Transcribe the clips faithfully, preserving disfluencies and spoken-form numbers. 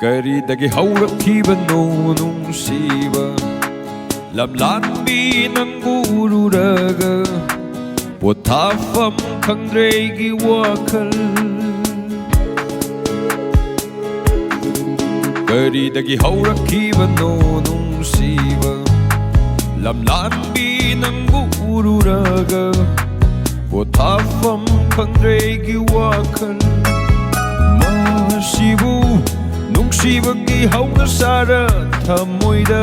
ꯀꯔꯤꯗꯒꯤ ꯍꯧꯔꯛꯈꯤꯕꯅꯣ ꯅꯨꯡꯁꯤꯕ? ꯂꯝꯂꯥꯟꯕꯤ ꯅꯪꯕꯨ ꯎꯔꯨꯔꯒ ꯄꯣꯊꯥꯐꯝ ꯈꯪꯗ꯭ꯔꯦ ꯑꯩꯒꯤ ꯋꯥꯈꯜ꯫ ꯀꯔꯤꯗꯒꯤ ꯍꯧꯔꯛꯈꯤꯕꯅꯣ ꯅꯨꯡꯁꯤꯕ? ꯂꯝꯂꯥꯟꯕꯤ ꯅꯪꯕꯨ ꯎꯔꯨꯔꯒ ꯄꯣꯊꯥꯐꯝ ꯈꯪꯗ꯭ꯔꯦ ꯑꯩꯒꯤ ꯋꯥꯈꯜ꯫ ꯃꯁꯤꯕꯨ ꯅꯨꯡꯁꯤꯕꯒꯤ ꯍꯧꯅꯁꯥꯔ ꯊꯃꯣꯏꯗ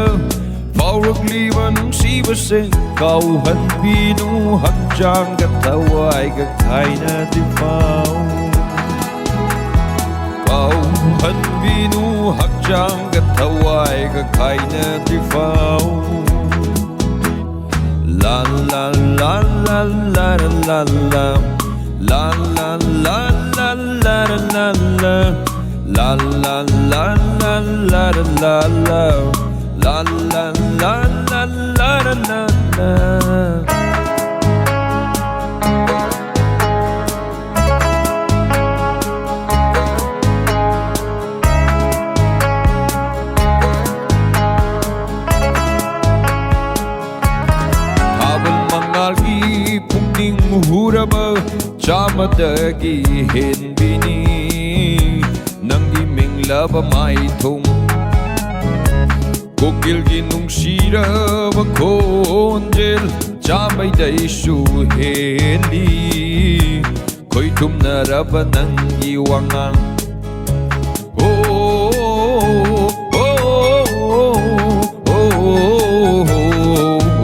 ꯐꯥꯎꯔꯛꯂꯤꯕ ꯅꯨꯡꯁꯤꯕꯁꯦ ꯀꯥꯎꯍꯟꯕꯤꯅꯨ, ꯍꯛꯆꯥꯡꯒ ꯊꯋꯥꯏꯒ ꯈꯥꯏꯅꯗ꯭ꯔꯤꯐꯥꯎ꯫ ꯀꯥꯎꯍꯟꯕꯤꯅꯨ, ꯍꯛꯆꯥꯡꯒ ꯊꯋꯥꯏꯒ ꯈꯥꯏꯅꯗ꯭ꯔꯤꯐꯥꯎ꯫ La la la la la la la la. La la la la la la la la. La la la la la la la la. La la la la la la la. ꯊꯥꯕꯜ ꯃꯉꯥꯜꯒꯤ ꯄꯨꯛꯅꯤꯡ ꯍꯨꯔꯕ ꯆꯥꯝꯃꯗꯒꯤ ꯍꯦꯟꯕꯤꯅꯤ ꯅꯪꯒꯤ ꯃꯦꯡꯂꯕ ꯃꯥꯏꯊꯣꯡ꯫ ꯀꯣꯀꯤꯜꯒꯤ ꯅꯨꯡꯁꯤꯔꯕ ꯈꯣꯟꯖꯦꯜ ꯆꯥꯝꯃꯩꯗꯩꯁꯨ ꯍꯦꯜꯂꯤ ꯈꯣꯏꯊꯨꯝꯅꯔꯕ ꯅꯪꯒꯤ ꯋꯥꯉꯥꯡ꯫ ꯑꯣ, ꯑꯣ,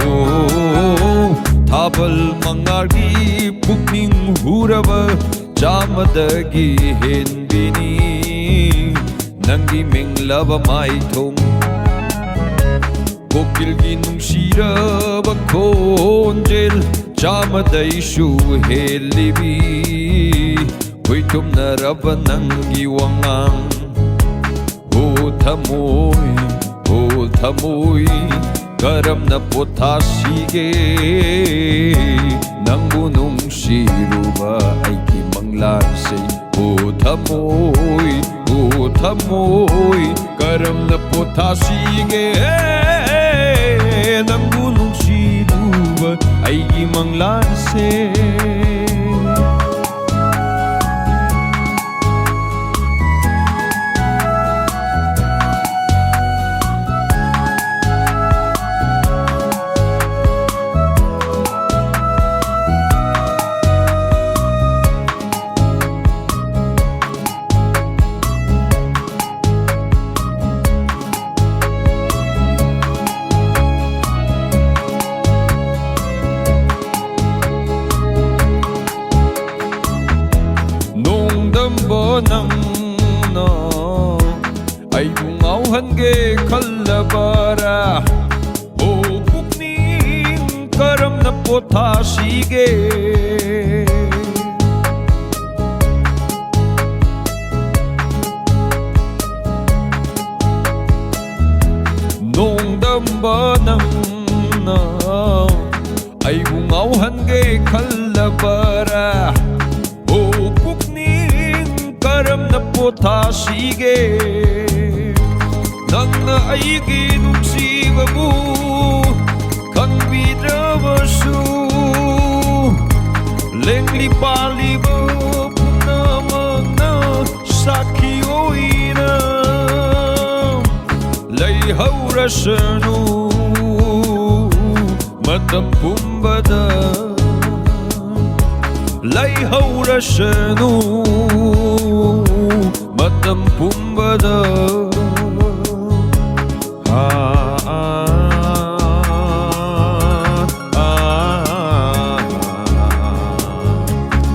ꯑꯣ, ꯊꯥꯕꯜ ꯃꯉꯥꯜꯒꯤ ꯄꯨꯛꯅꯤꯡ ꯍꯨꯔꯕ ꯆꯥꯝꯃꯗꯒꯤ ꯍꯦꯟꯕꯤꯅꯤ ꯅꯪꯒꯤ ꯃꯦꯡꯂꯕ ꯃꯥꯏꯊꯣꯡ꯫ ꯀꯣꯀꯤꯜꯒꯤ ꯅꯨꯡꯁꯤꯔꯕ ꯈꯣꯟꯖꯦꯜ ꯆꯥꯝꯃꯗꯩꯁꯨ ꯍꯦꯜꯂꯤꯕꯤ ꯈꯣꯏꯊꯨꯝꯅꯔꯕ ꯅꯪꯒꯤ ꯋꯥꯉꯥꯡ꯫ ꯑꯣ ꯊꯃꯣꯏ, ꯑꯣ ꯊꯃꯣꯏ, ꯀꯔꯝꯅ ꯄꯣꯊꯥꯁꯤꯒꯦ ꯅꯪꯕꯨ ꯅꯨꯡꯁꯤꯔꯨꯕ ꯑꯩꯒꯤ ꯃꯪꯂꯥꯟꯁꯦ? ꯑꯣ ꯊꯃꯣꯏ, ꯑꯣ ꯊꯃꯣꯏ, ꯀꯔꯝꯅ ꯄꯣꯊꯥꯁꯤꯒꯦ? ꯅꯪꯕꯨ ꯅꯨꯡꯁꯤꯔꯨꯕ ꯑꯩꯒꯤ ꯃꯪꯂꯥꯟꯁꯦ꯫ ꯅꯣꯡꯗꯝꯕ ꯅꯪꯅ ꯑꯩꯕꯨ ꯉꯥꯎꯍꯟꯒꯦ ꯈꯜꯂꯕꯔꯥ? ꯑꯣ ꯄꯨꯛꯅꯤꯡ, ꯀꯔꯝꯅ ꯄꯣꯊꯥꯁꯤꯒꯦ? ꯅꯣꯡꯗꯝꯕ ꯅꯪꯅ ꯑꯩꯕꯨ ꯉꯥꯎꯍꯟꯒꯦ ꯈꯜꯂꯕꯔꯥ? ꯑꯣ ꯄꯨꯛꯅꯤꯡ, ꯀꯔꯝꯅ ꯄꯣꯊꯥꯁꯤꯒꯦ? ꯅꯪꯅ ꯑꯩꯒꯤ ꯅꯨꯡꯁꯤꯕꯕꯨ ꯈꯪꯕꯤꯗ꯭ꯔꯕꯁꯨ, ꯂꯦꯡꯂꯤ ꯄꯥꯜꯂꯤꯕ ꯄꯨꯝꯅꯃꯛꯅ ꯁꯥꯈꯤ ꯑꯣꯏꯅ ꯂꯩꯍꯧꯔꯁꯅꯨ꯫ ꯃꯇꯝ ꯄꯨꯝꯕꯗ ꯂꯩꯍꯧꯔꯁꯅꯨ, ꯃꯇꯝ ꯄꯨꯝꯕꯗ꯫ ꯑꯥ, ꯑꯥ, ꯑꯥ, ꯑꯥ,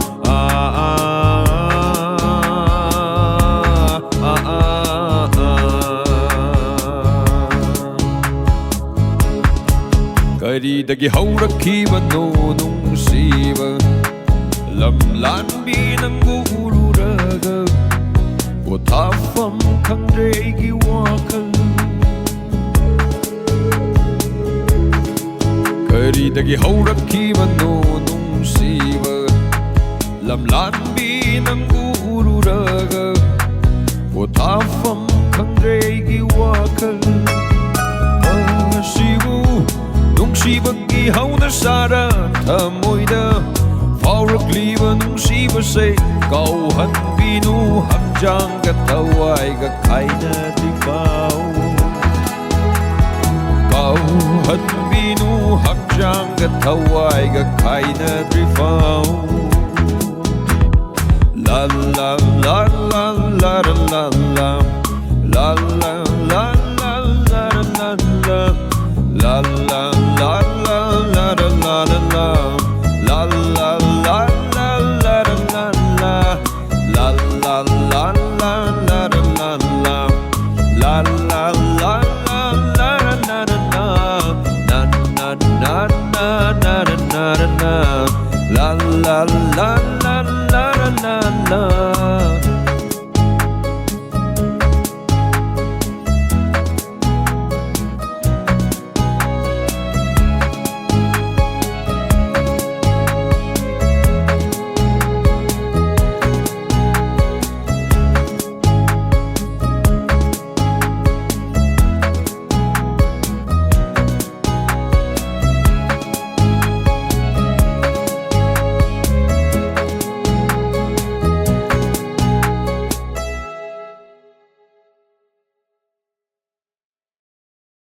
ꯑꯥ, ꯑꯥ, ꯑꯥ, ꯑꯥ, ꯑꯥ꯫ ꯀꯔꯤꯗꯒꯤ ꯍꯧꯔꯛꯈꯤꯕꯅꯣ ꯅꯨꯡꯁꯤꯕ ꯂꯝꯂꯥꯟꯕꯤ, ꯅꯪꯕꯨ ꯎꯔꯨꯔꯒ ꯄꯣꯊꯥꯐꯝ ꯈꯪꯗ꯭ꯔꯦ ꯑꯩꯒꯤ ꯋꯥꯈꯜ꯫ ꯀꯔꯤꯗꯒꯤ ꯍꯧꯔꯛꯈꯤꯕꯅꯣ ꯅꯨꯡꯁꯤꯕ ꯂꯝꯂꯥꯟꯕꯤ, ꯅꯪꯕꯨ ꯎꯔꯨꯔꯒ ꯍꯛꯆꯥꯡꯒ ꯊꯋꯥꯏꯒ ꯈꯥꯏꯅꯗ꯭ꯔꯤ ꯐꯥꯎ, ꯀꯥꯎꯍꯟꯕꯤꯅꯨ ꯍꯛꯆꯥꯡꯒ ꯊꯋꯥꯏꯒ ꯈꯥꯏꯅꯗ꯭ꯔꯤ ꯐꯥꯎ. La la la la la la la la. La la la la la la la la. La la la la la la la la la. La la la la la la la la. La la la la la la la la. La la la la la la la la. Na na na na na na na na. La la la la la la la la.